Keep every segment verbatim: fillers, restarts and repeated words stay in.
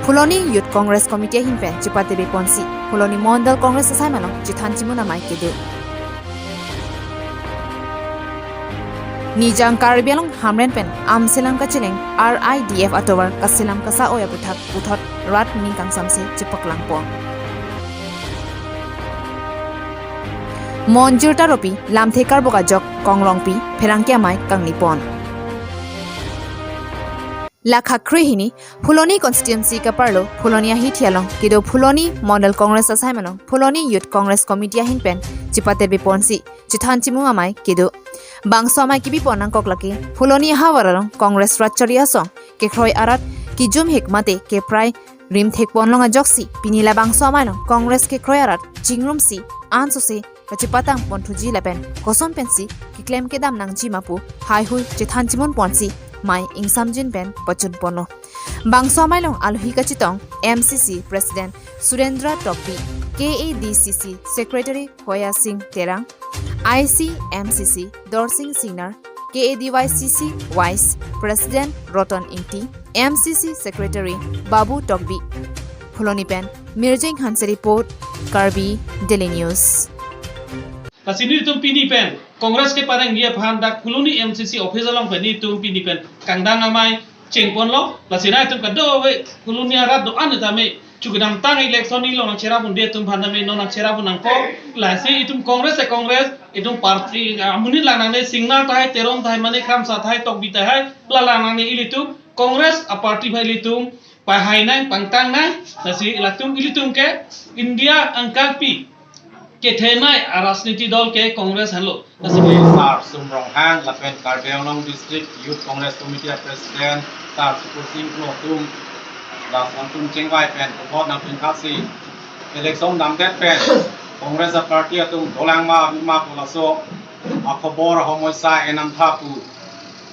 Phuloni Youth Congress Committee ahin pen chepate ponsi Phuloni Mondal Congress asai malong chethan chimun amei kedo. Nijang Karbi Anglong Hamren pen amselam kacheleng R I D F atovar kaselam kasa-oi aputhak puthot rat ning kangsamse chepaklang pon. Monjir Taropi lamthe karbok ajok kongrongpi pherangke amei kangni pon. Lakha krehini Phuloni constituency kaparlo Phuloni ahithi along kedo Phuloni Mondal Congress asai malong Phuloni Youth Congress Committee ahin pen chepate ponsi chethan chimun amei kedo. Bangso amei kebi pon nangkok lake Phuloni ahavar along Congress rat chari asong kekroi arat kijum hek mate keprai rim thek pon long ajoksi pini labangso amei along Congress kekroi arat chingrumsi ansose kachepatang pon thuji lapen koson pensi keklem kedam nangji ma pu haihui chethan chimun ponsi mei ingsamjin pen pachun ponlo. Bangso amei along alohi kachetong M C C President Surendra Tokbi, K A D C C Secretary Hoya Singh Terang, I C M C C Dorsing Singnar, K A D Y C C Vice President Roton Ingti, M C C Secretary Babu Tokbi. Phuloni pen Mirjeng Hanse report, Karbi Daily News. Lasi nelitum pini pen Congress keparengji aphan dak Phuloni M C C office along pen nelitum pini pen kangdang amei cheng ponlo. Lasi nelitum kadokave Phuloni arat do-an tame chu kedamtang election ni lo nangcherap un-e atum aphan tame non nangcherap un nangkok. Lasi itum Congress e Congress, itum party, ah, amonit lang nangne, Singnar tahai, Terang tahai, mane Kramsa tahai, Tokbi tahai, la lang nangne, ilitum Congress a party aphan ilitum pahai nang, pangtang nang. Lasi latum ilitum ke India angkangpi kethenei arajniti dol ke Congress henlo. Lasi Sar Sum Ronghang lapen Karbi Anglong District Youth Congress Committee a President Sar Sukur Singh Kro atum lason atum chingvai pen vote nangpinkhasi election damdet pen Congress a party atum dolang ma ma pu laso akhobor ahomoi sa enam tha pu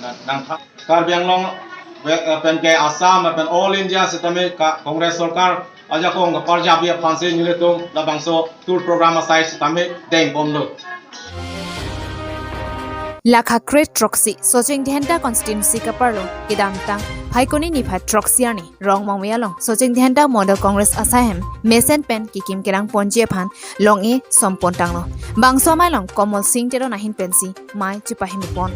nang, nangtha. Karbi Anglong, eh, pen ke Assam, pen all India sitame ka Congress sorkar ajakong kaparjap aphansi nelitum labangso tour program asai sitame deng ponlo. Lakha kre throksi Socheng Dhenta constituency kaparlo kedamtang Phaikuni niphai throksi arni Rongmongve along Socheng Dhenta Mondal Congress asai hem mesen pen kekim kerang ponji aphan long-e som pon tanglo. Bangso amei along Komol Singh Teron ahin pensi mei chepahim pon.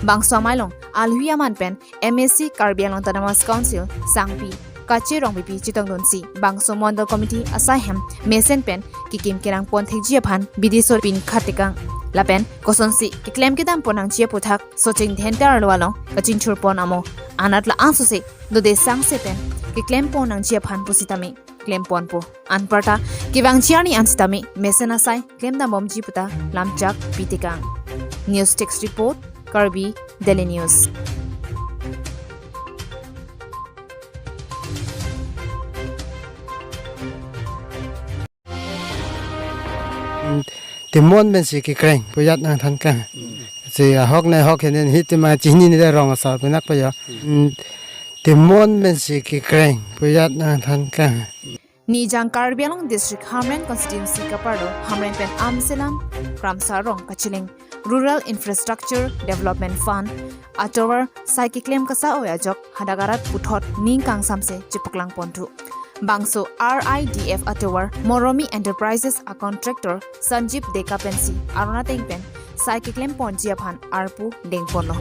Bangso amei along alohi aman pen M A C Karbi Anglong Autonomous Council sangpi Kache Rongpipi chetongdunsi bangso Mondal Committee asai hem mesen pen kekim kerang pon thekji aphan bidi sor pinkhat tekang. Lapen kosonsi keklem kedam pon nangji aputhak Socheng Dhenta arlo along kachinchur pon amo. Anat la ansose dode sangse pen keklem pon nangji aphan pusitame klem ponpo. Anparta kevangji arni an sitame mesen asai klem dambomji puta lamchak pi tekang. News Desk Report, Karbi Daily News. Timon pensi kekreng pu ajat nangthan kang. Si ahok ne ahok henen hi tima chinine de rong asar penak pa yo. Timon pensi kekreng pu ajat nangthan kang. Nijang Karbi Anglong District Hamren Constituency kaparlo Hamren pen amselam Kramsa arong kacheleng Rural Infrastructure Development Fund atovar sai keklem kasa-oi ajok hadak arat puthot ning kangsamse chepaklang ponthu. Bangso R I D F atovar Moromi Enterprises a contractor Sanjeev Deka pensi arona teng pen sai keklem ponji aphan arpu deng ponlo.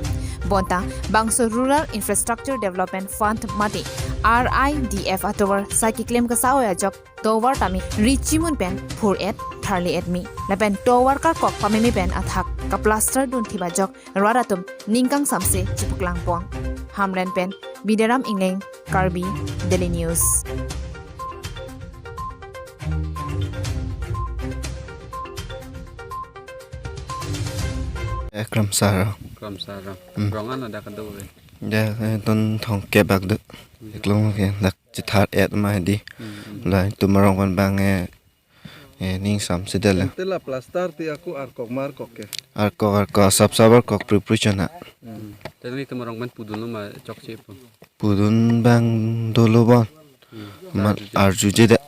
Bonta bangso Rural Infrastructure Development Fund mate R I D F atovar sai keklem kasa-oi ajok tovar tame richimun pen phur et tharli et mi. Lapen tovar karkok pameme pen athak kaplaster dun thip ajok rat atum ning kangsamse chepaklang pon. Hamren pen Bidaram Ingleng, Karbi Daily News. Eh, Kramsa arong. Kramsa arong. Hmm. Rong an ada kado ve. Ya, eh, ton thongkep bak do. Hmm. Eklong ke dak chethar et ma di. Hmm, hmm. Latum arong pen bang, eh, eh, ning samse det le. Ante la plaster ti ako arkok ma arkok ke. Arkok, arkok, sap sap arkok pri pri chona. Hmm. Tangli tum arong pen pudun lo ma chokche pu. Pudun bang dolo bon. Hmm. Ma arju je det.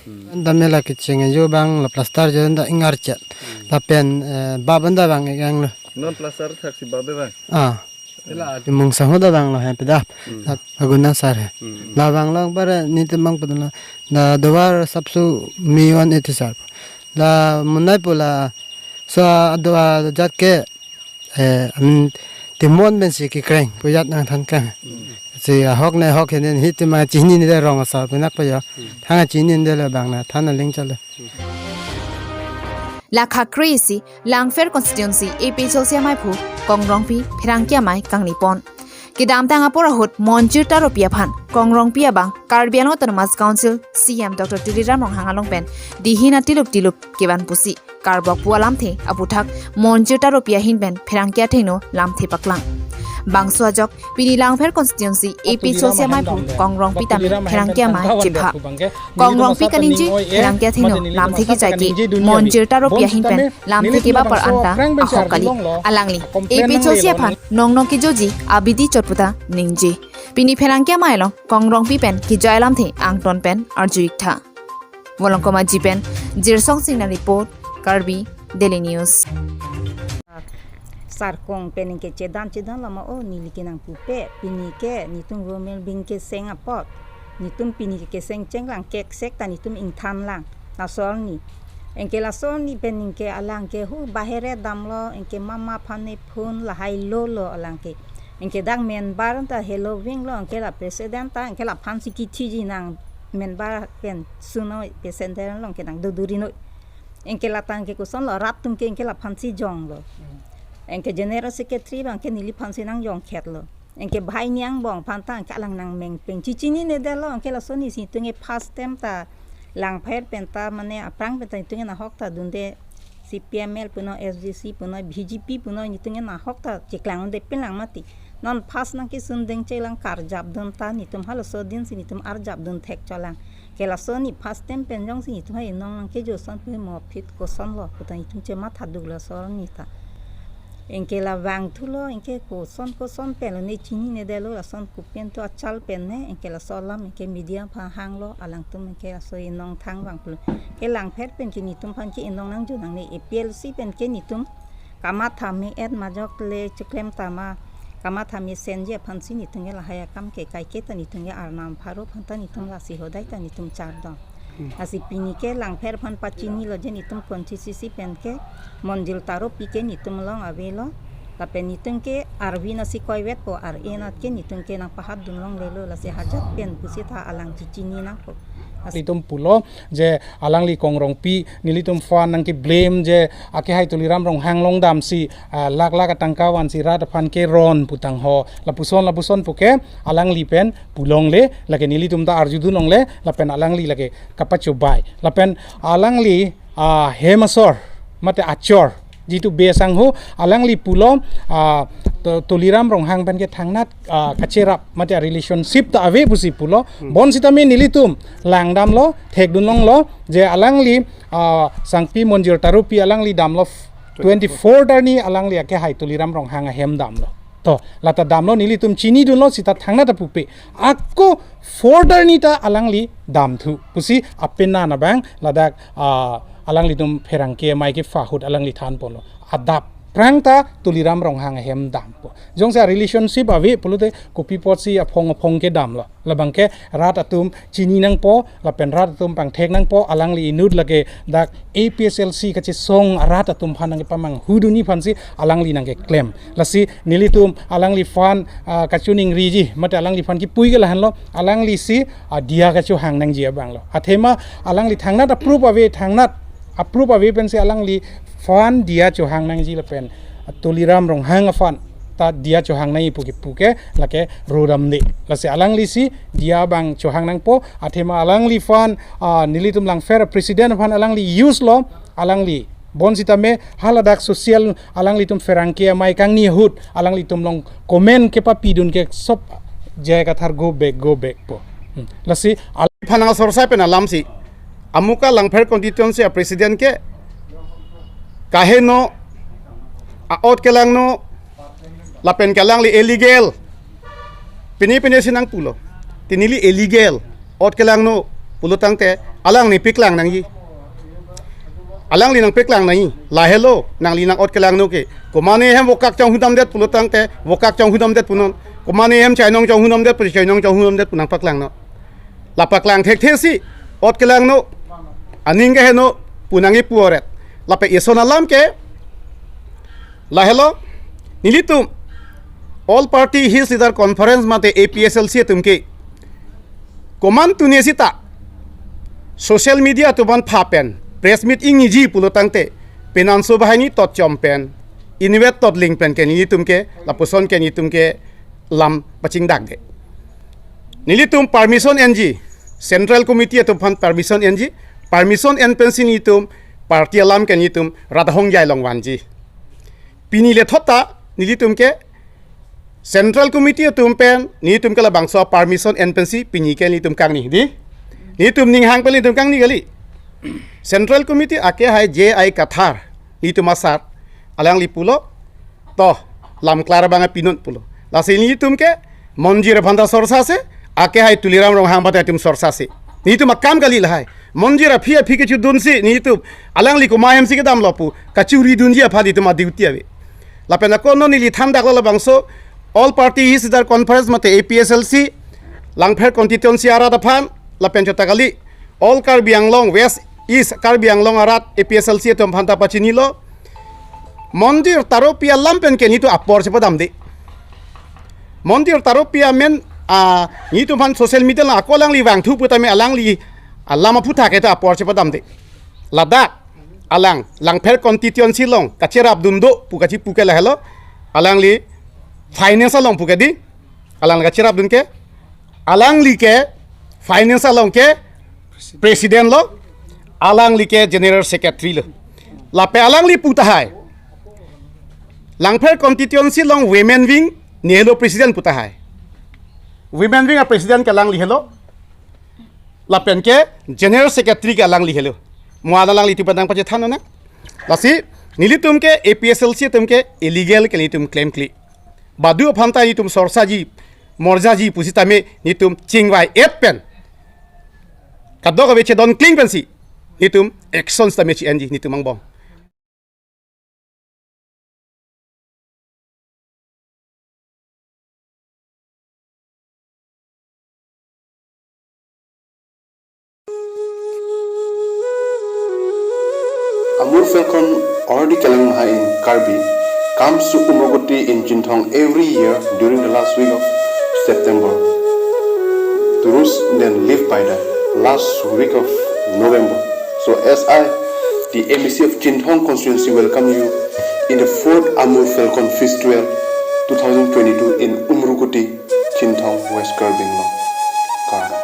Hmm. Anda mela kecheng ajo bang la plaster je anda ingar chet. Hmm. Lapen, eh, bab anda bang egang lo. Non plaster thaksi bab bang. Ah. Ila Timung Sangho da bang lo he pida. Hmm. La Aguna sar he. Hmm. La bang lo bare ni temang pedun la. La Dovar Sapsu mi one eighty sar. La munai pu laso adua jat ke, eh, amin timon pensi kekreng pu jat nangthan kang. Hmm. Si ahok ne ahok henen hi tema chinine de rong asar penak pa yo. Hmm. Thang chinine de le bang nangthan aling chale. Lakha kre-isi Langpher constituency A P H L C amaiphu Kong Rongpi pherangke amai kanglipon. Kedamtang apor ahut Monjir Taropi aphan Kong Rongpi abang Karbi Anglong Autonomous Council C E M Doctor Tuliram Ronghang along pen dihin atiluk tiluk kevan pusi karbok pu alamthe aputhak Monjir Taropi ahin pen pherangke athengno lamthe paklang. Bangso ajok pini Langpher constituency A P H L C amaiphu Kong Rongpi tame pherangke amai chepha. Kong Rongpi kaningje pherangke athengno lamthe kejai ke Monjir Taropi ahin pen lamthe keba par anta ahok kali. Alangli A P H L C aphan nong nong kejoji abidi chot puta ningje. Pini pherangke amai along Kong Rongpi pen kejai lamthe angton pen arju-ik tha. Volongkom Aji pen Jirsong Singnar report, Karbi Daily News. Sarkong pen ingke chedan chedan lama o neli ke nangpupe, pini ke netum women bing keseng apot, netum pini ke keseng chenglang keksek ta netum ingthan lang. Laso arni, ingke laso arni pen ingke alang ke hu bahere damlo, ingke mama aphan ne phone lahai lo lo alang ke. Ingke dak member ta heloving lo, ingke la president ta, ingke laphan si kithiji nang member pen suno president lo, ingke nang doduri noi. Ingke latang ke koson lo, rat atum ke ingke laphan si jong lo. Hmm. Ingke general secretary abang ke neliphan si nangjong khet lo. Ingke bhai niang bong aphan ta ingke alang nangmeng peng chichinine det lo, ingke laso arni si netum ke first time ta Langpher pen ta mane aphrang pen ta netum ke nahok ta dunde C P M L puno S D C puno B J P puno netum ke nahok ta cheklang unde pinlang mati. Non first nangkesun dengche lang karjap dun ta netum halaso din si netum arjap dun thek cholang. Ke laso arni first time pen jongsi netum hai nong nangkejo ason pu mo phit koson lo puta netum chematha duk laso arni ta. Ingke la vangthu lo, ingke koson koson pen lo ne chinine det lo, lason kopi anta achal pen ne, ingke laso alam ingke media aphan hang lo, alangtum ingke laso inong thang vang pulo. Ke Langpher pen ke netum aphan ke inong nangjo nangne, A P L C pen ke netum kamatha me-et majok le chiklem tama, kamatha mesenji aphan si netum ke lahai akam ke kaike ta netum ke arnam pharo aphan ta netum lasi hodai ta netum chardom. Hmm. Lasi pini ke Langpher aphan pachini lo je netum constituency pen ke Monjir Taropi ke netum along ave lo. Lapen netum ke arvi nasi koivet po, ar-e nat ke netum ke nangpahat dun longle lo, lasi hajat pen pusi ta alang chichini nangpo. Lasi netum pulo je alangli Kong Rongpi nelitum aphan nangke blame je akehai Tuliram Ronghang along damsi, ah, lakh lakh atangka vansi rat aphan keron putang ho. Lapuson lapuson puke alangli pen pu longle, lake nelitum ta arju dun longle, lapen alangli lake kapachobai. Lapen alangli, ah, hem asor, mate achor, jitu be sangho, alangli pulo, ah, Tu-, Tuliram Ronghang pen ke thangnat, ah, kacherap, mate relationship ta ave pusi pulo. Hmm. Bonsitame nelitum langdam lo, thekdun longlo, je alangli, ah, sangpi Monjir Taropi alangli damlo, twenty-fourth arni alangli akehai Tuliram Ronghang ahem damlo. To, lata damlo nelitum chinidunlo sita thangnat ta pupe. Ako fourth arni ta alangli damthu pusi apena nabang ladak, ah, alanglitum pherangke amai ke fahut alangli thanponlo. Adap prang ta Tuliram Ronghang ahem dampo. Jongsi relationship ave pulote kopi apotsi aphong aphong ke damlo. Labang ke rat atum chini nangpo, lapen rat atum pangthek nangpo, alangli inut lake dak A P H L C kachesong rat atum aphan nangkepamanghu dunji aphansi alangli nangkeklem. Lasi nelitum alangliphan, ah, kachiningriji, mate alangliphan kipui ke lahenlo, alangli si, ah, diya kachohang nangji abang lo. Athema alangli thangnat approve ave, thangnat approve ave pensi alangliphan diya chohang nangji lapen Tuliram Ronghang aphan ta diya chohang nangji pu kepu ke lake rodamde. Lasi alangli si diya abang chohang nangpo, athema alangliphan, ah, nelitum Langpher president aphan alangli use lo, alangli. Bonsitame haladak social alanglitum pherangke amai kangni ahut alanglitum along comment kepapidun ke sop jai kathar go back, go back po. Hmm. Lasi al- Phanang sorsai pen alamsi. Amuka Langpher constituency a president ke kaheno, a-ot kelangno, lapen ke alangli illegal. Pine pine si nangpulo. Te neli illegal, ot kelangno pulo tangte alangli piklang nangji. Alangli nangpaklang nangji, lahelo, nangli nang-ot kelangno ke. Komane hem vokak chonghudamdet pulo tangte, vokak chonghudamdet punon. Komane hem chainong chonghudamdet pu, chainong chonghudamdet pu nangpaklangno. La paklang thekthe si, ot kelangno, aning keheno, pu nangkipu oret. Lapen eson alam ke, lahelo, nelitum, All Party Hills Leader Conference mate A P H L C atum ke, komantu ne sita social media atum aphan pha pen press meet ingniji pulo tangte, penanso banghini tot chom pen, inutvet tot ling pen ke nelitum ke, lapuson ke nelitum ke lam pachingdakde. Nelitum permission enji, Central Committee atum aphan permission enji, permission en pensi nelitum party alam ke nelitum rat ahongjai along vanji. Pini lethot ta nelitum ke Central Committee atum pen, nelitum ke labangso permission en pensi pini ke nelitum kangni, dei. Nelitum ninghang pen nelitum kangni kali. Central Committee akehai J I Kathar, nelitum asar, alangli pulo, to, lam klar abang pinon pulo. Lasi nelitum ke, Monjir aphan ta sorsa se, akehai Tuliram Ronghang aphan ta itum sorsa se. Nelitum akam kali lahai. Monjir aphi aphi kechudunsi, nelitum, alangli komat hem si kedamlo pu, kachuridunji aphan itum a-duty ave. Lapen ako non neli thandaklo labangso, All Party Hills Leader Conference mate A P H L C, Langpher constituency arat aphan, lapen chota kali, All Karbi Anglong, West East Karbi Anglong arat A P H L C atum aphan ta pachinilo, Monjir Taropi alam pen ke nelitum apor chepadamde. Monjir Taropi amen, ah, nelitum aphan social media along ako alangli vangthu putame alangli, ah, alam aphuthak ke ta apor chepadamde. Ladak, alang, Langpher constituency along, kacherapdun do, pu kachipu ke lahelo, alangli finance along pu ke dei, alang kacherapdun ke, alangli ke finance along ke president lo, alangli ke general secretary lo. Lapen alangli pu tahai, Langpher constituency along women wing nihelo president pu tahai. Women wing a-president ke alangli helo. Lapen ke general secretary ke alangli helo. Mo-an alanglitum pen nangpachethan nang. Lasi nelitum ke A P H L C atum ke illegal ke nelitum claim kle. Badu aphan ta nelitum sorsaji, morjaji pusitame nelitum chingvai-et pen, kadokave chedon kling pensi nelitum action sitame chi-enji nelitum angbong. Amur Falcon, already kelang hai in Karbi, comes to Umrukuti in Chinthong every year during the last week of September to roost, then leave by the last week of November. So as I, the M A C of Chinthong constituency, welcome you in the fourth Amur Falcon Festival two thousand twenty-two in Umrukuti, Chinthong, West Karbi Anglong. Kardom.